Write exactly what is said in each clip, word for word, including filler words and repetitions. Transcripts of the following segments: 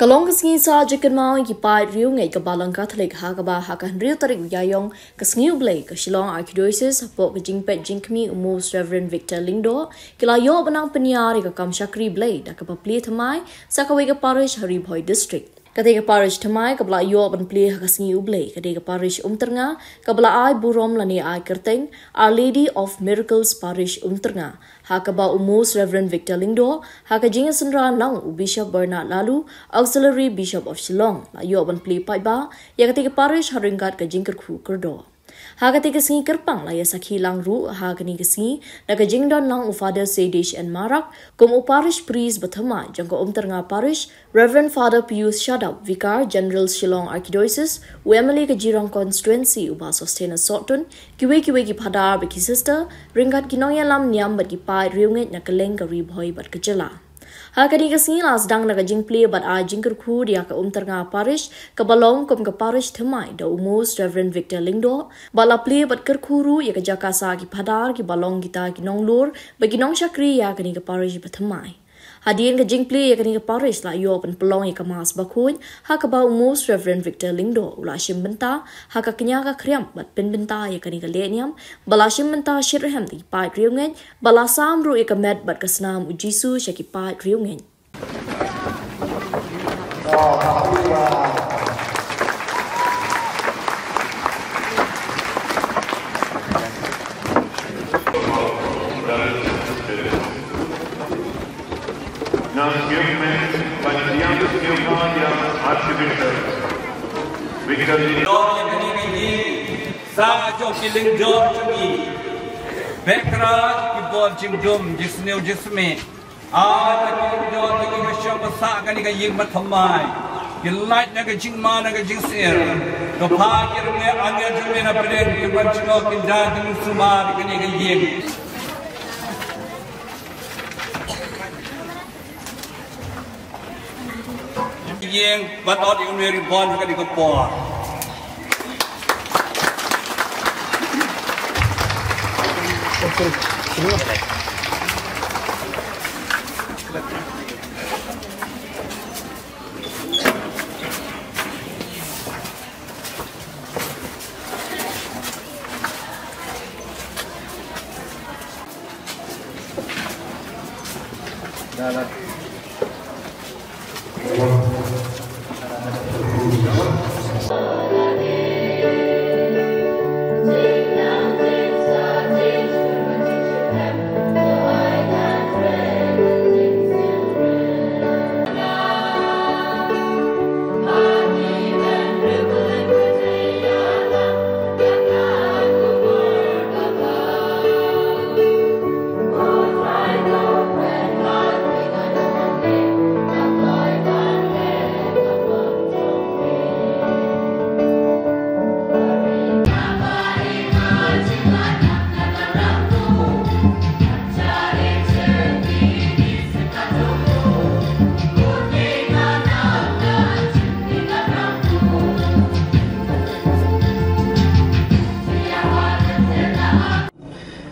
Ka long ka sngi sah jingkynmaw ïa ki paid riewngeit ka Balang Katholik ha kaba ha ka hynriew tarik u Ïaïong, ka sngi U Blei, ka Shillong Archdiocese hapoh ka jingpeit jingkhmih u Most Reverend Victor Lyngdoh, ki la ïoh ban nang pynïar ïa ka kam shakri Blei da kaba plie thymmai sa kawei ka parish ha Ri Bhoi District. Katei ka parish thymmai kaba la ïoh ban plie ha ka sngi U Blei ka dei ka parish Umtyrnga, kaba la ai burom lane ai kyrteng Our Lady of Miracles Parish Umtyrnga, ha kaba u Most Reverend Victor Lyngdoh, ha ka jingïasynran lang u Bishop Bernard Laloo, Auxiliary Bishop of Shillong, la ïoh ban plie paidbah ïa katei ka parish ha ryngkat ka jingkyrkhu kyrdoh. Ha katei ka sngi kyrpang la ïasakhi lang ruh ha kane ka sngi da ka jingdon lang u Father Sedish N Marak kum u parish priest ba thymmai jong ka Umtyrnga Parish, Reverend Father Pius Shadap, Vicar General Shillong Archdiocese, u M L A ka Jirang Constituency u Bah Sosthenes Sohtun, kiwei kiwei ki phadar bad ki sister, ryngkat ki nongïalam niam bad ki paid riewngeit na kylleng ka Ri Bhoi bad ka jylla. Ha kane ka sngi la sdang da ka jingplie bad ai jingkyrkhu ïa ka Umtyrnga Parish kaba long kum ka parish thymmai da u Most Reverend Victor Lyngdoh, bad la plie bad kyrkhu ruh ïa ka jaka sah ki phadar kiba long kita ki nonglur bad ki nongshakri ïa kane ka parish ba thymmai. Hadien ka jingplie ïa kane ka parish la ïoh ban pynlong ïa ka Mass bakhuid ha kaba u Most Reverend Victor Lyngdoh u la shim bynta ha ka kñia ka khriam bad pynbynta ïa kane ka lehniam, ba la shim bynta shitrhem da ki paid riewngeit, ba la sam ruh ïa ka met bad ka snam u Jisu sha ki paid riewngeit. Nang kiwmen ban diang kiwmen diang Archbishop Victor Lyngdoh. Sa jong ki Lyngdoh jong ngi. Bad kra ki bor jingdum, jingsniew jingsmit. Ai ba ki Lyngdoh ki ba shong ba sah kane ka ïing ba thymmai. Ki lait na ka jingma na ka jingsniew. Ka pha ki rynge ania jong me na pdeng ki ban jingok ki da jingsumar kane ka ïing. Ïing ba dot ïa u Mary Bond ka dei ka por.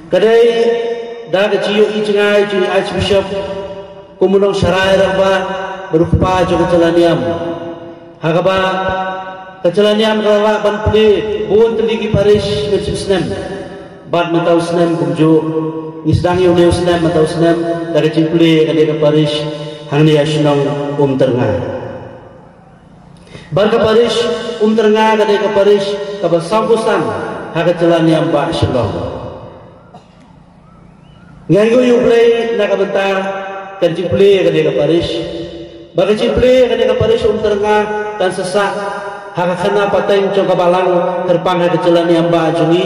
Ka dei da ka jingïohi jngai jong i Archbishop kum u nongsharai rangbah bad u kpa jong ka jylla niam. Ha kaba ka jylla niam ka la lah ban plie bun tylli ki parish ha ka jingsnem. Bad mynta u snem kumjuh ngi sdang ïa une u snem mynta u snem da ka jingplie kane ka parish hangne ha shnong Umtyrnga. Bad ka parish Umtyrnga ka dei ka parish kaba sawphew san ha ka jylla niam bah Shillong. Ngi ainguh ïa U Blei na ka bynta ka jingplie kane ka parish. Ba ka jingplie kane ka parish Umtyrnga kan sa sah ha ka khana pateng jong ka balang kyrpang ha ka jylla niam bah jong ngi.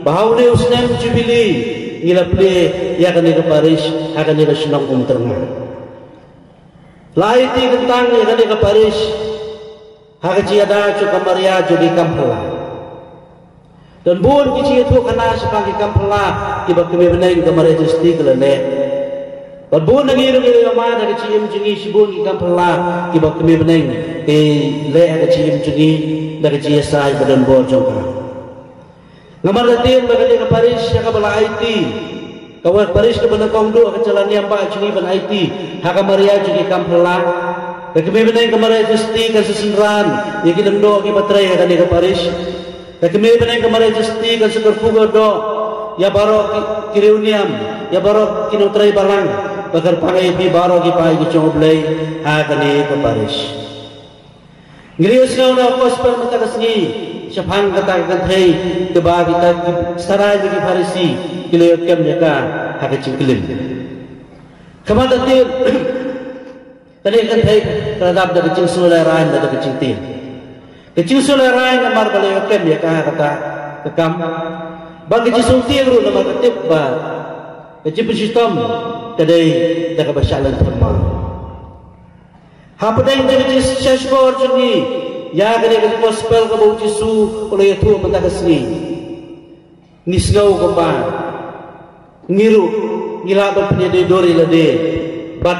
Ba ha une u snem Jubilee ngi la plie ïa kane ka parish ha kane ka shnong Umtyrnga. La aiti kyntang ïa kane ka parish ha ka jingïada jong ka Maria jong ki kam phylla. Don bun ki jingïathuhkhana shaphang ki kam phylla kiba kmie bneng ka Maria Jingstad ka la leh. Bad bun na ngi ruh ngi la ïohmad ha ka jingim jong ngi shibun ki kam phylla kiba kmie bneng ki leh ha ka jingim jong ngi da ka jingïasaid ba don bor jong ka. Namar ka ktien ba kane ka parish ïa kaba la aiti, ka parish kaba nyngkong duh ha ka jylla niam bah jong ngi ban aiti ha ka Maria jong ki kam phylla. Ka kmie bneng ka Maria Justi kan sa synran ïa ki lyngdoh kiba trei ha kane ka parish. Ka kmie bneng ka Maria Justi kan sa kyrkhu kyrdoh ïa baroh ki, ki riewniam, ïa baroh ki nongtrei balang, ba kyrpang ïa phi baroh ki paid ki jong U Blei ha kane ka parish. Ngi la ïohsngew na gospel mynta ka sngi shaphang kata ka kynthei kaba kita ki Sarai bad ki Pharisi ki la ïoh kem ïa ka ha ka jingklim. Ka mut ka tip, kane ka kynthei ka la dap da ka jingsngewlehraiñ, da ka jingtieng. Ka jingsngewlehraiñ namar ba la ïoh kem ïa ka ha kata ka kam. Bad ka jingsngewtieng ruh namar ka tip ba ka jingpynshitom ka dei da kaba shah lynthem maw. Hapdeng jong ka jingshahshkor jong ngi ïa kane ka gospel kaba U Jisu u la ïathuh mynta ka sngi, ngi sngew kumba ngi ruh ngi lah ban pynïadei dur ïa lade bad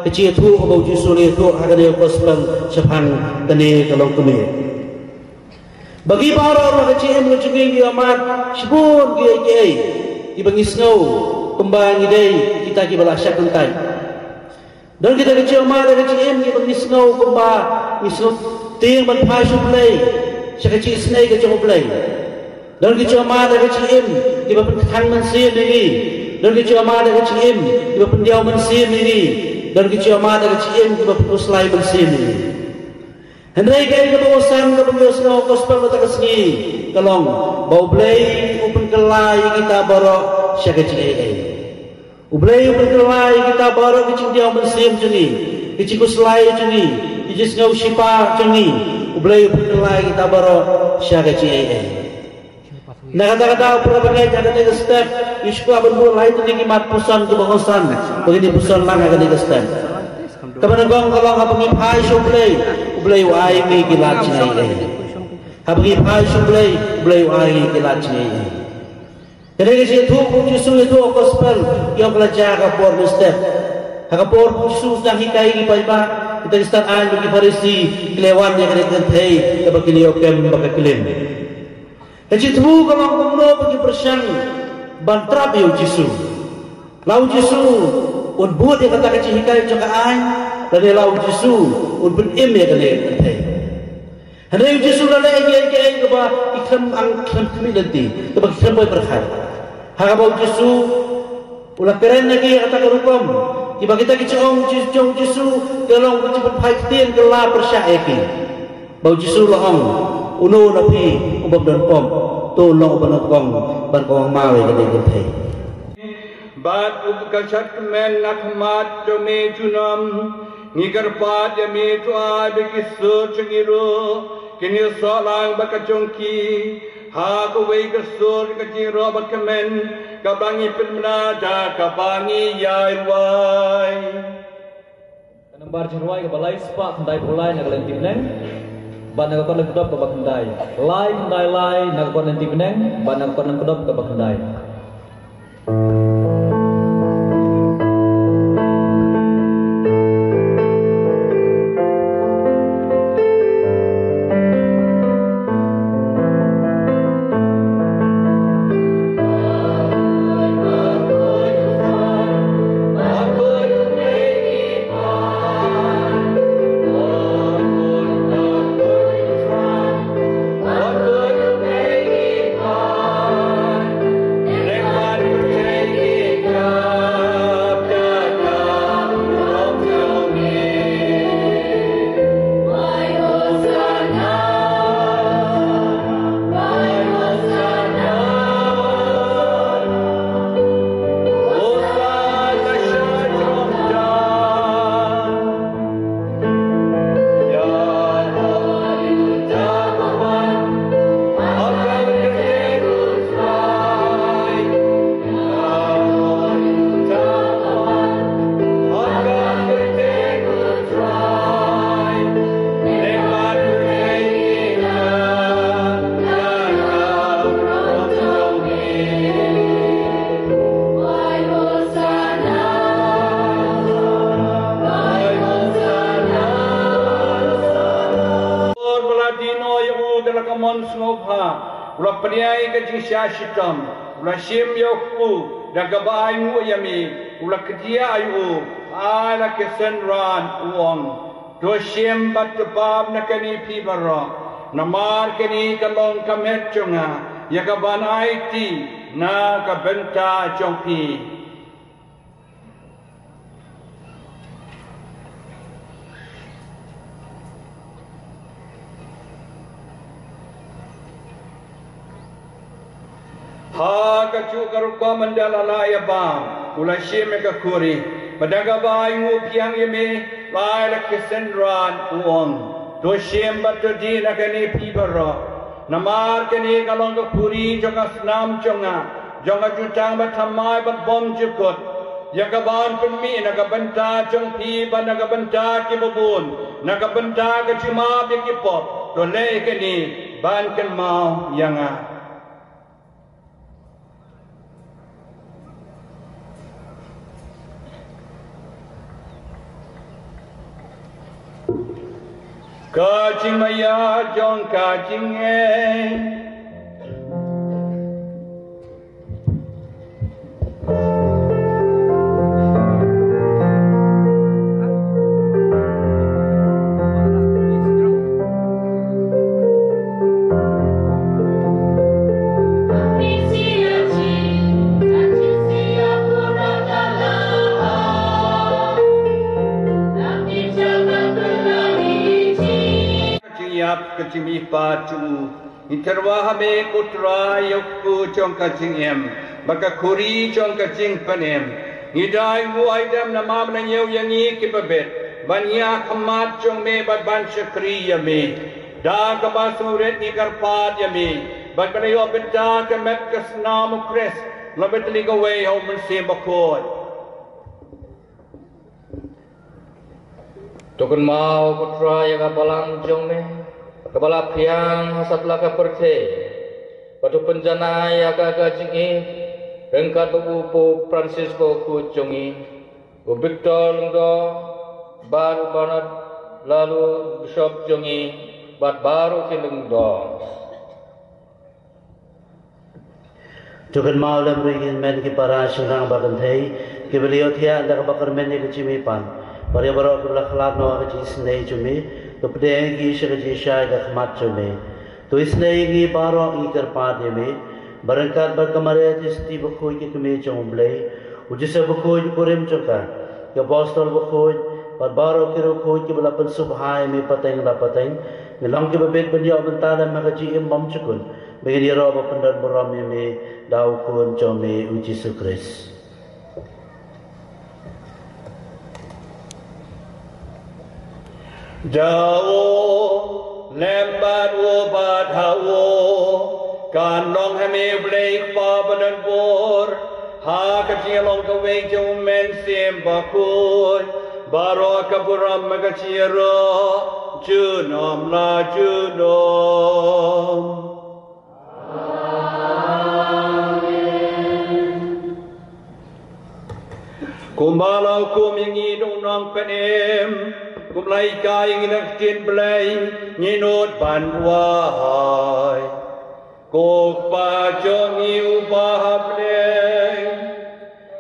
ka jingïathuh kaba U Jisu u la ïathuh ha kane ka gospel shaphang kane ka longkmie. Ba ngi baroh ruh ha ka jingim ka jong ngi ngi ïohmad shibun kiei kiei kiba ngi sngew kumba ngi dei kita kiba la shah kyntait. Don kita ki jingïohmad ha ka jingim kiba ngi sngew kumba ngi sngewtieng ban phai sha U Blei, sha ka jingisynei ka jong U Blei. Don ki jingïohmad ha ka jingim kiba pynkhang mynsiem ïa ngi. Don ki jingïohmad ha ka jingim kiba pyndiaw mynsiem ïa ngi. Don ki jingïohmad ha ka jingim kiba pynkhuslai mynsiem ïa ngi. Hynrei kaei kaba u san kaba ngi ïohsngew ha ka gospel mynta ka sngi ka long ba U Blei u pynkylla ïa kita baroh sha ka jingaiei. U Blei u pynkylla ïa kita baroh ki jingdiaw mynsiem jong ngi, ki jingkhuslai jong ngi, ki jingsngew shiphang jong ngi. U Blei u pynkylla ïa kita baroh sha ka jingaiei. Na kata ka daw, para bangeit, ha kane ka step ngi sngewbha ban buh lai tylli ki mat puson kiba kongsan ba ngin ïa puson lang ha kane ka step. Kaba nyngkong ka long, haba ngi phai sha U Blei, U Blei u ai ïa ngi ki lad jingaiei. Haba ngi phai sha U Blei, U Blei u ai ïa ngi ki lad jingaiei. Kane ka jingïathuh ba U Jisu u ïathuh ha ka gospel, ki ong ka la jia ha ka por mynstep. Ha ka por ba U Jisu u sdang hikai ïa ki paidbah, kita ki stad aiñ bad ki Pharisi ki la wan ïa kane ka kynthei kaba ki la ïoh kem ba ka klim. Ka jingthmu ka long kumno ba ki pyrshang ban trap ïa U Jisu. La U Jisu un bud ïa kata ka jinghikai jong ka aiñ, lane la U Jisu un pynim ïa kane ka kynthei. Hynrei U Jisu u la leh ïa kiei kiei kaba ki khlem ang, khlem khmih lynti, kaba ki khlem poi pyrkhat. Ha kaba U Jisu u la kren ïa ki ha kata ka rukom, kiba kita ki jingong jong U Jisu ki long ka jingpynphai ktien, ka la pyrshah ïa ki. Ba U Jisu u la ong, uno na phi u bym don pop, to un long uba nyngkong ban kohnguh maw ïa kane ka kynthei. Bad u ka shadkmen na khmat jong me junom, ngi kyrpad ïa me to ai ba ki sur jong ngi ruh kin ïasoh lang bad ka jong ki, ha kawei ka sur ka jingïaroh ba kmen kaba ngi pynbna da kaba ngi ïai rwai. Ka nambar jingrwai kaba lai spah khyndai phew lai na ka lynti bneng, bad na ka kot lyngkdop kaba khyndai. Lai khyndai lai na ka kot lynti bneng, bad na ka kot lyngkdop kaba khyndai. Bor ba la dino ïa u da la ka mon sngewbha, u la pynïaid ka jingshah shitom, u la shim ïa u kpu da kaba ainguh ïa me, u la kdiah ïa u, ai la ki synran, u ong. To shim bad to pap na kane phi baroh, namar kane ka long ka met jong nga, ïa kaban aiti na ka bynta jong phi. Ha kajuh ka rukom ynda la lah ïa bam, u la shim ïa ka khuri, bad da kaba ainguh pyrshang ïa me, la ai la ka synran, u ong: To shim bad to dih na kane phi baroh, namar kane ka long ka khuri jong ka snam jong nga, jong ka jutang bathymmai bad bymjukut, ïa kaban pynmih na ka bynta jong phi bad na ka bynta kiba bun, na ka bynta ka jingmap ïa ki pop. To leh ïa kane ban kynmaw ïa nga. Ka jingmaïa jong ka jingngeit. Ka jingïap, ka jingmihpat jong u. Ngi tyrwa ha me ko Trai ïa u kpu jong ka jingim bad ka khuri jong ka jingpynim. Ngi da ainguh aidem namar me la ñiew ïa ngi kiba bit ban ïakhmat jong me bad ban shakri ïa me. Da kaba sngewrit ngi kyrpad ïa me, bad ba me la ïoh bynta ka met ka snam u Khrist, la bit tylli kawei ha u Mynsiem Bakhuid. To kynmaw ko Trai ïa ka balang jong me kaba la phiang ha satlak ka pyrthei, bad to pynjanai ïa ka ka jingïeit ryngkat bad u Pope Francisco khuid jong ngi, u Victor Lyngdoh, bad u Bernard Lalu Bishop jong ngi, bad baroh ki lyngdoh. To kynmaw lem ruh ïa ki hynmen ki para shynrang ba kynthei kiba la ïohthiah da kaba kyrmen ïa ka jingmihpat, bad ïa baroh kiba la khlad noh ha ka jingisynei jong me. To pdiang ïa ki sha ka jingshai ka khmat jong me. To isynei ïa ngi baroh, ngi kyrpad ïa me, ba ryngkat bad ka Maria Theisotti bakhuid ka kmie jong U Blei, u Joseph bakhuid u kurim jong ka, ki apostol bakhuid, bad baroh ki riewkhuid kiba la pynsngewbha ïa me pateng la pateng, ngin long kiba bit ban ïoh bynta lem ha ka jingim bymjukut, ba ngin ïaroh ban pyndonburom ïa me da u Khun jong me u Jisu Khrist. Da u, lem bad u, bad ha u, kan long ha me U Blei Kpa badonbor, ha ka jinglong kawei jong U Mynsiem Bakhuid, baroh ka burom ha ka jingïaroh junom la junom. Kumba la hukum ïa ngi da u Nongpynim, kumba la hikai ïa ngi na ka ktien Blei, ngin nud ban duwai. Ko Kpa jong ngi uba ha bneng,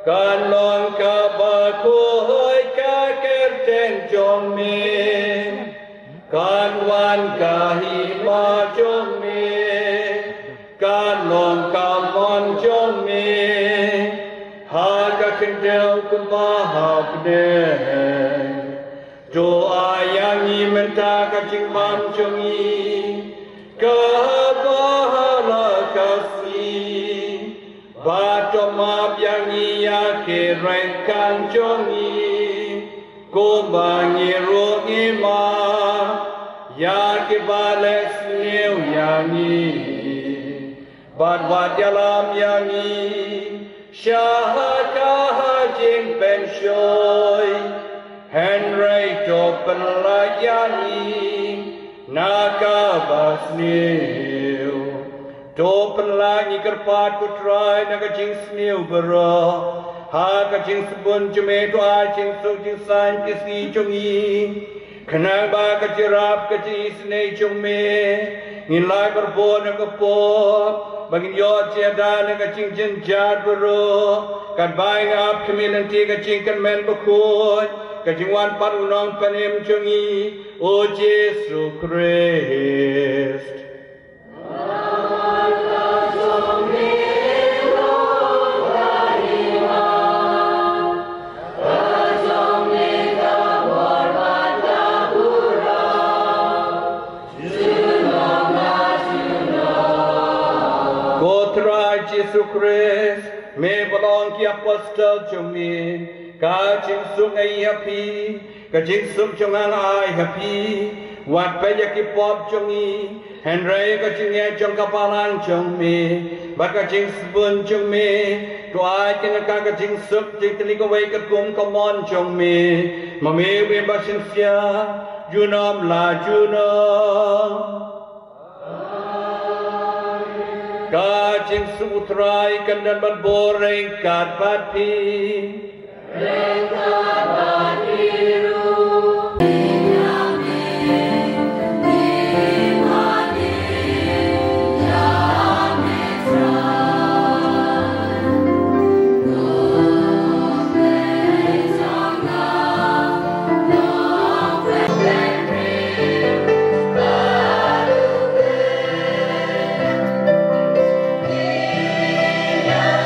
kan long kaba khuid ka kyrteng jong me. Kan wan ka hima jong me, kan long ka mon jong me, ha ka khyndew kumba ha bneng. To ai ïa ngi mynta ka jingbam jong ngi kaba ha la ka sngi. Bad to map ïa ngi ïa ki ryngkang jong ngi, kumba ngi ruh ngi map ïa kiba leh sniew ïa ngi. Bad wat ïalam ïa ngi sha ka jingpynshoi, hynrei to pynlait ïa ngi na kaba sniew. To pynlait, ngi kyrpad ko Trai, na ka jingsniew baroh, ha ka jingsbun jong me to ai jingsuk jingsaiñ ki sngi jong ngi. Khnang ba ka jingïarap ka jingisynei jong me, ngin lait barabor na ka pop, ba ngin ïoh jingïada na ka jingjynjar baroh, katba ngi ap khmih lynti ka jingkyrmen bakhuid. Ka jingwan pat u Nongpynim jong ngi, u Jisu Khrist. Ko Trai Jisu Khrist, me ba long ki apostol jong me, ka jingsuk nga ïa phi, ka jingsuk jong nga nga ai ha phi. Wat peit ïa ki pop jong ngi, hynrei ka jingngeit jong ka balang jong me, bad ka jingsbun jong me, to ai ïa nga ka jingsuk jingtylli kawei katkum ka mon jong me. Ma me u Blei ba shisha, junom la junom. Ka jingsuk u Trai kan don bad bun ryngkat bad phi.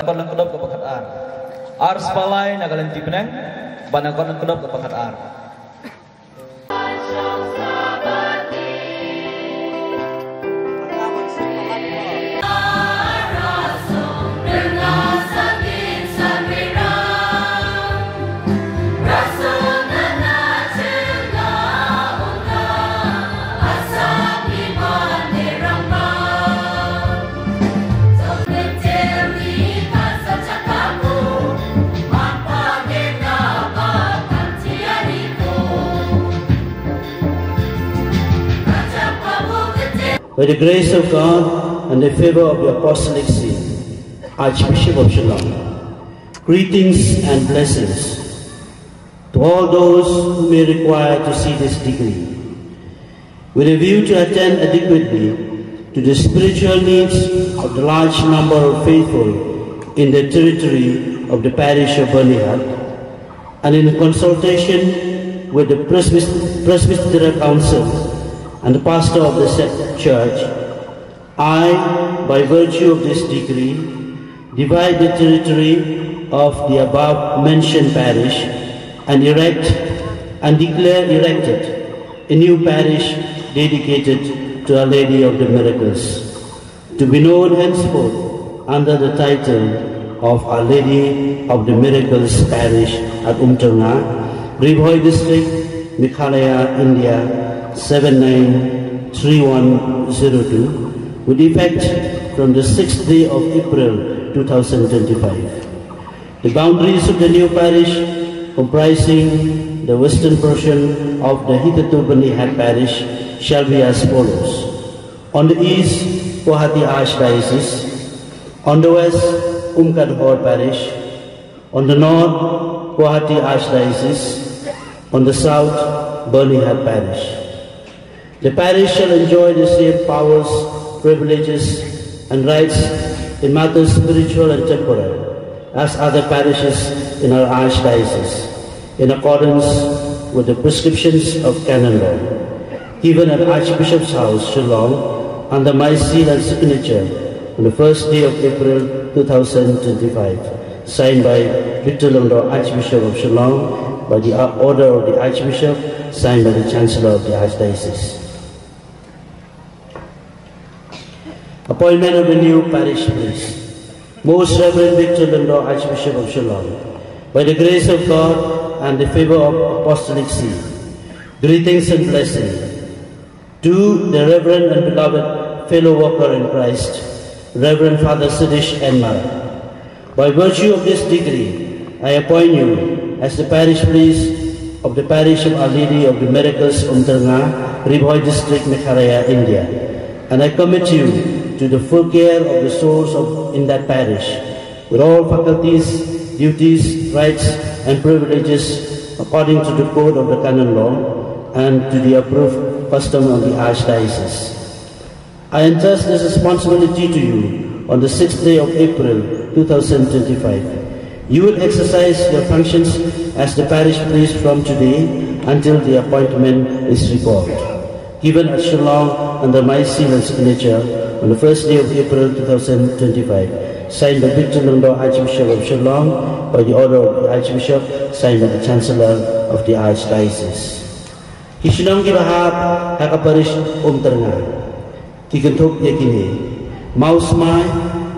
Kon lang kdop ka ba khat ar. Ar spah lai na ka lynti bneng, ba na kon lang kdop ka ba khat ar. By the grace of God and the favor of the Apostolic See, Archbishop of Shillong, greetings and blessings to all those who may require to see this degree. With a view to attend adequately to the spiritual needs of the large number of faithful in the territory of the parish of Byrnihat, and in consultation with the Presbyt-, Presbyterian Council and the pastor of the said church, I, by virtue of this decree, divide the territory of the above mentioned parish and erect and declare erected a new parish dedicated to Our Lady of the Miracles, to be known henceforth under the title of Our Lady of the Miracles Parish at Umturnga, Ri Bhoi District, Meghalaya, India, seven nine three one zero two, with effect from the sixth day of April two thousand twenty-five. The boundaries of the new parish, comprising the western portion of the hitherto Byrnihat parish, shall be as follows. On the east, Guwahati Archdiocese. On the west, Umkadhor Parish. On the north, Guwahati Archdiocese. On the south, Byrnihat Parish. The parish shall enjoy the same powers, privileges, and rights in matters spiritual and temporal as other parishes in our archdiocese, in accordance with the prescriptions of canon law, given at Archbishop's House, Shillong, under my seal and signature on the first day of April two thousand twenty-five. Signed by Victor Lyngdoh, Archbishop of Shillong, by the order of the Archbishop, signed by the Chancellor of the Archdiocese. Appointment of the new parish priest. Most Reverend Victor Lyngdoh, Archbishop of Shillong, by the grace of God and the favor of Apostolic See, greetings and blessing to the Reverend and beloved fellow worker in Christ, Reverend Father Sidish N Marak. By virtue of this decree, I appoint you as the parish priest of the parish of Our Lady of the Miracles, Umturnga, Ri Bhoi District, Meghalaya, India. And I commit you to the full care of the souls of, in that parish, with all faculties, duties, rights, and privileges according to the code of the canon law and to the approved custom of the Archdiocese. I entrust this responsibility to you on the sixth day of April two thousand twenty-five. You will exercise your functions as the parish priest from today until the appointment is recalled. Given at Shillong under my seal and signature on the first day of April two thousand twenty-five. Signed by Victor Lyngdoh, Archbishop of Shillong, by the order of the Archbishop, signed by the Chancellor of the Archdiocese. Ki shnong kiba hap ha ka parish Umtyrnga ki kynthup ïa kine: Mawsmai,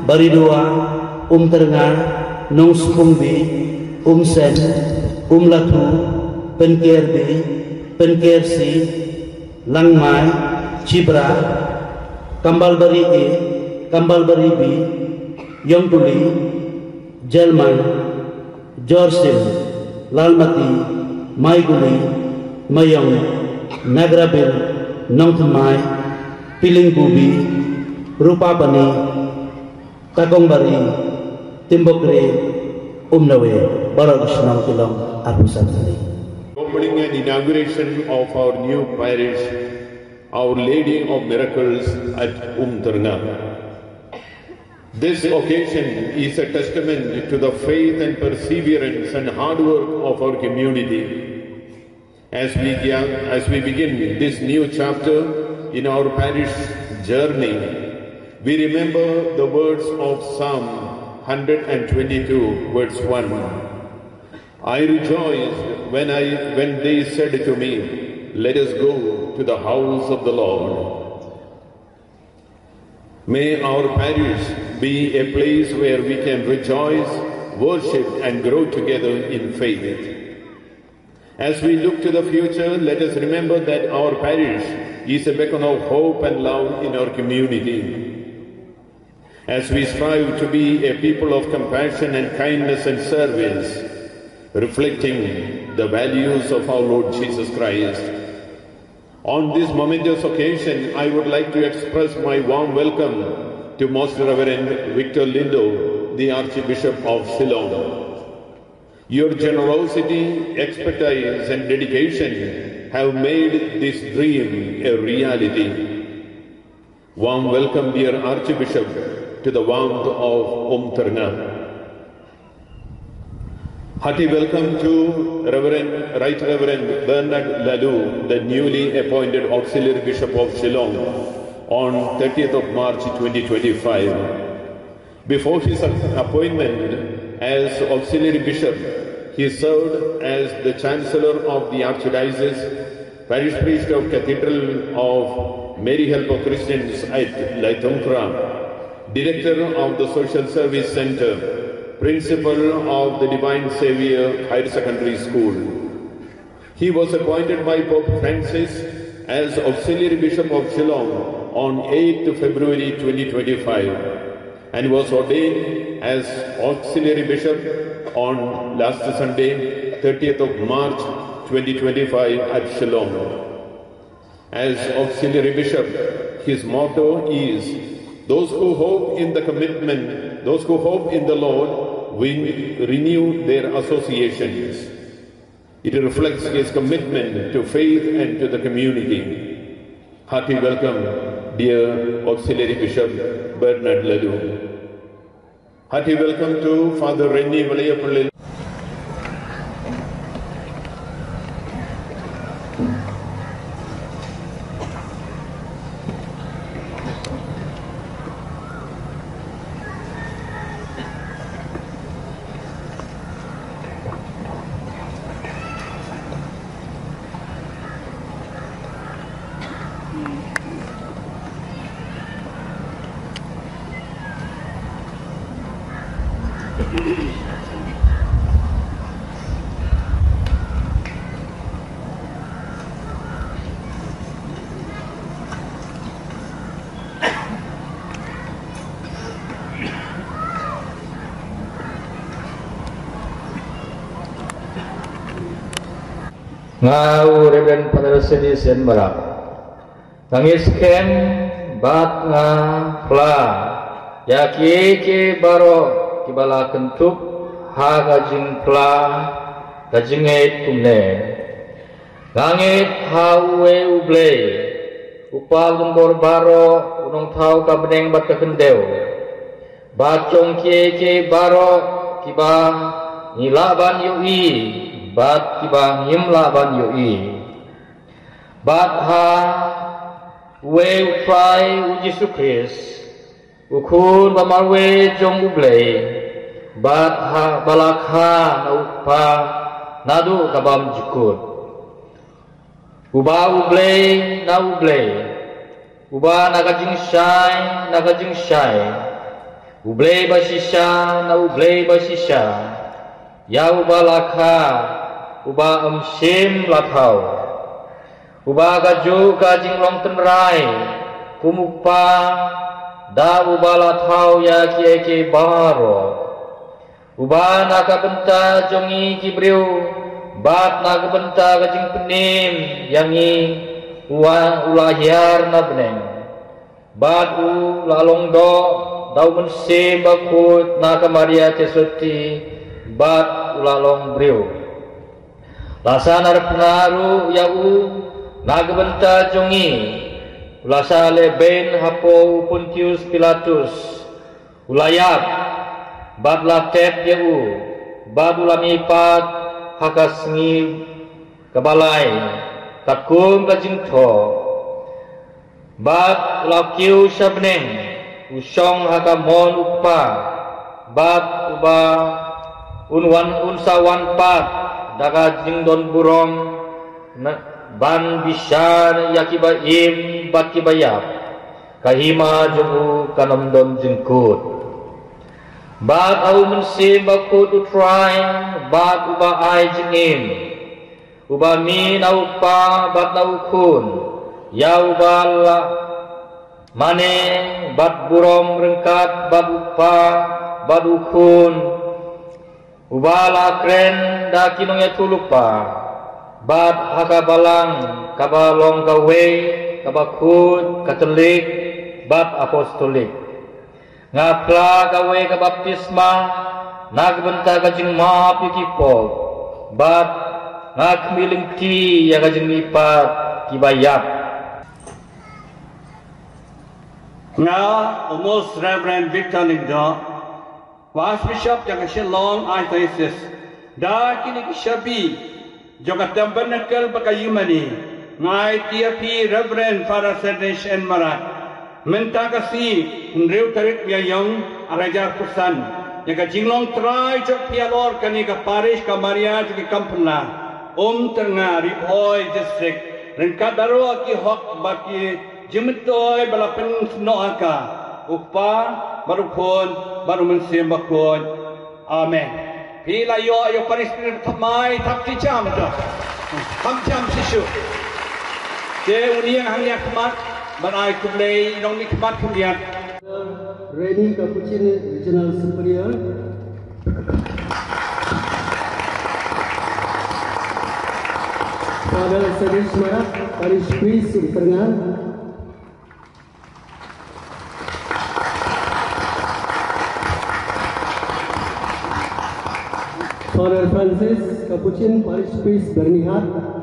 Baridua, Umtyrnga, Nongspungbi, Umsen, Umlathu, Pynkerbi, Pynkersi, Langmai, Chibra, Kambalbari A, Kambalbari B, Ïongkuli, Jelmang, Jorsim, Lalmati, Maiguli, Mayong, Nagrabil, Nongthymmai, Pilingbubi, Rupabani, Takongbari, Timbokri, Umnawe, baroh ki shnong ki long arphew san tylli. Opening and inauguration of our new parish, Our Lady of Miracles at Umtyrnga. This occasion is a testament to the faith and perseverance and hard work of our community. As we, as we begin this new chapter in our parish journey, we remember the words of Psalm one hundred twenty-two, verse one. I rejoiced when I, when they said to me, "Let us go to the house of the Lord." May our parish be a place where we can rejoice, worship, and grow together in faith. As we look to the future, let us remember that our parish is a beacon of hope and love in our community. As we strive to be a people of compassion and kindness and service, reflecting the values of our Lord Jesus Christ. On this momentous occasion, I would like to express my warm welcome to Most Reverend Victor Lyngdoh, the Archbishop of Shillong. Your generosity, expertise, and dedication have made this dream a reality. Warm welcome, dear Archbishop, to the warmth of Umtyrnga. Hearty welcome to Reverend, Right Reverend Bernard Laloo, the newly appointed Auxiliary Bishop of Shillong, on thirtieth of March twenty twenty-five. Before his appointment as Auxiliary Bishop, he served as the Chancellor of the Archdiocese, Parish Priest of Cathedral of Mary Help of Christians at Laitungkra, Director of the Social Service Centre, Principal of the Divine Saviour Higher Secondary School. He was appointed by Pope Francis as Auxiliary Bishop of Shillong on eighth February twenty twenty-five and was ordained as Auxiliary Bishop on last Sunday, thirtieth of March twenty twenty-five, at Shillong. As Auxiliary Bishop, his motto is, "Those who hope in the commitment, those who hope in the Lord, will renew their associations." It reflects his commitment to faith and to the community. Hearty welcome, dear Auxiliary Bishop Bernard Laloo. Hearty welcome to Father Renny Valayappilly. Nga u Reverend Father Seni Sen Marak. Nga ngi skhem bad nga phla ïa kiei kiei baroh kiba la kynthup ha ka jingphla ka jingngeit kumne. Nga ngeit ha uwei U Blei, U Kpa Lyngkor baroh, U Nongthaw ka bneng bad ka khyndew, bad jong kiei kiei baroh kiba ngi lah ban ïohi bad kiba ngim lah ban ïohi. Bad ha uwei U Trai U Jisu Khrist, U Khun ba marwei jong U Blei, bad ha ba la kha na U Kpa naduh ka bymjukut. Uba U Blei na U Blei, Uba na ka jingshai na ka jingshai, U Blei bashisha na U Blei bashisha, ïa Uba la kha, Uba ym shym la thaw. Uba kajuh ka jinglong tynrai, kum U Kpa, da Uba la thaw ïa kiei kiei baroh. Uba na ka bynta jong ngi ki briew, bad na ka bynta ka jingpynim ïa ngi, u la, u la hiar na bneng. Bad u la long doh da U Mynsiem Bakhuid na ka Maria Theisotti, bad u la long briew. La sa narphna ruh ïa u na ka bynta jong ngi, u la sa lehbeiñ hapoh u Pontius Pilatus, u la ïap, bad la tep ïa u, bad u la mihpat ha ka sngi kaba lai, katkum ka jingthoh. Bad u la kiew sha bneng, u shong ha ka mon U Kpa, bad uba un wan, un sa wan pat da ka jingdon burom, na, ban bishar ïa kiba im bad kiba ïap. Ka hima jong u kan ym don jingkut. Bad ha U Mynsiem Bakhuid U Trai, bad uba ai jingim, uba mih na U Kpa bad na U Khun, ïa uba la mane bad burom ryngkat bad U Kpa bad U Khun, uba la kren da ki nongïathuhlypa, bad ha ka balang kaba long kawei, kaba khuid, Katholik, bad Apostolik. Nga phla kawei ka baptisma na ka bynta ka jingmap ïa ki pop, bad nga khmih lynti ïa ka jingmihpat kiba ïap. Nga, u Most Reverend Victor Lyngdoh, u Archbishop jong ka Shillong Archdiocese, da kine ki shabi jong ka Tabernacle bad ka Yumanni, nga aiti ïa phi Reverend Father Sadrish N Marak, mynta ka sngi hynriew tarik Ïaïong arhajar arphew san, ïa ka jinglong trai jong phi halor kane ka parish ka Maria jong ki Kamphylla, Umtyrnga, Ri Bhoi District, ryngkat baroh ki hok bad ki jingmyntoi ba la pynsnoh ha ka, U Kpa, bad U Khun, bad U Mynsiem Bakhuid. Amen. Phi la ïoh ïa u parish priest thymmai, thap kti jam to. Thap jam shisha. Te u niang hangne ha khmat, ban ai khublei, nongmihkhmat khyndiat. Reni Kapuchin, Regional Superior. Father Sadish Marak, Parish Priest, Umtyrnga. Father Francis Capuchin, Parish Priest, Byrnihat.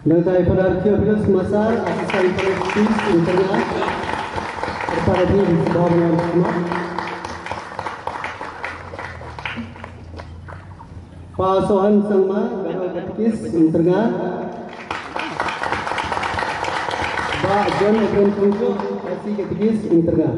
Nangta i Father Theophilus Masar, Assistant Parish Priest, Umtyrnga. Father Theophilus, Baba Ngan Kumar. Pa Sohan Sangma, Gadol Katekis, Umtyrnga. Bah John Ephraim Tungjuk, L C Katekis, Umtyrnga.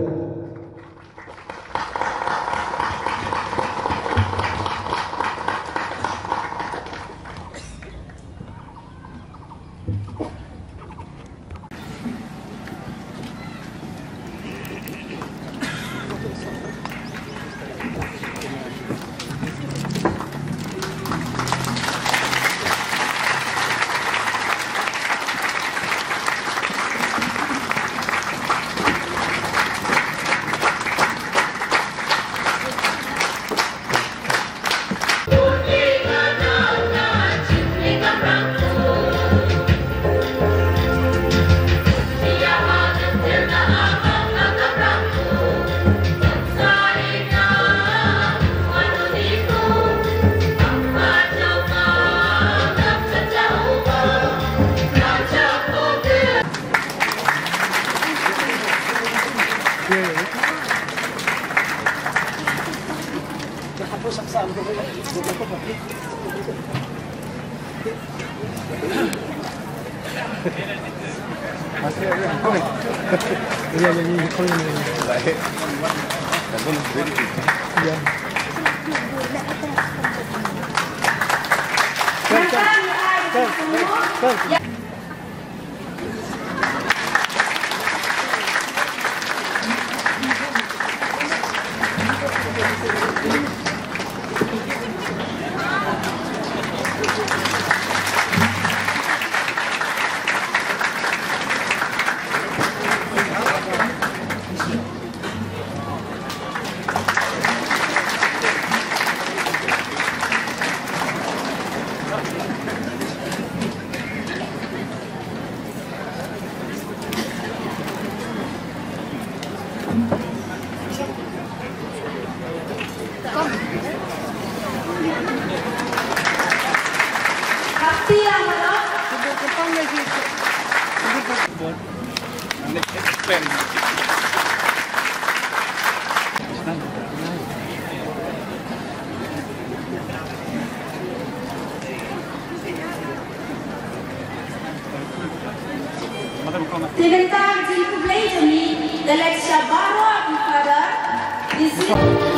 Te mynta ngin khublei ïa u, da leit sha baroh ki kader.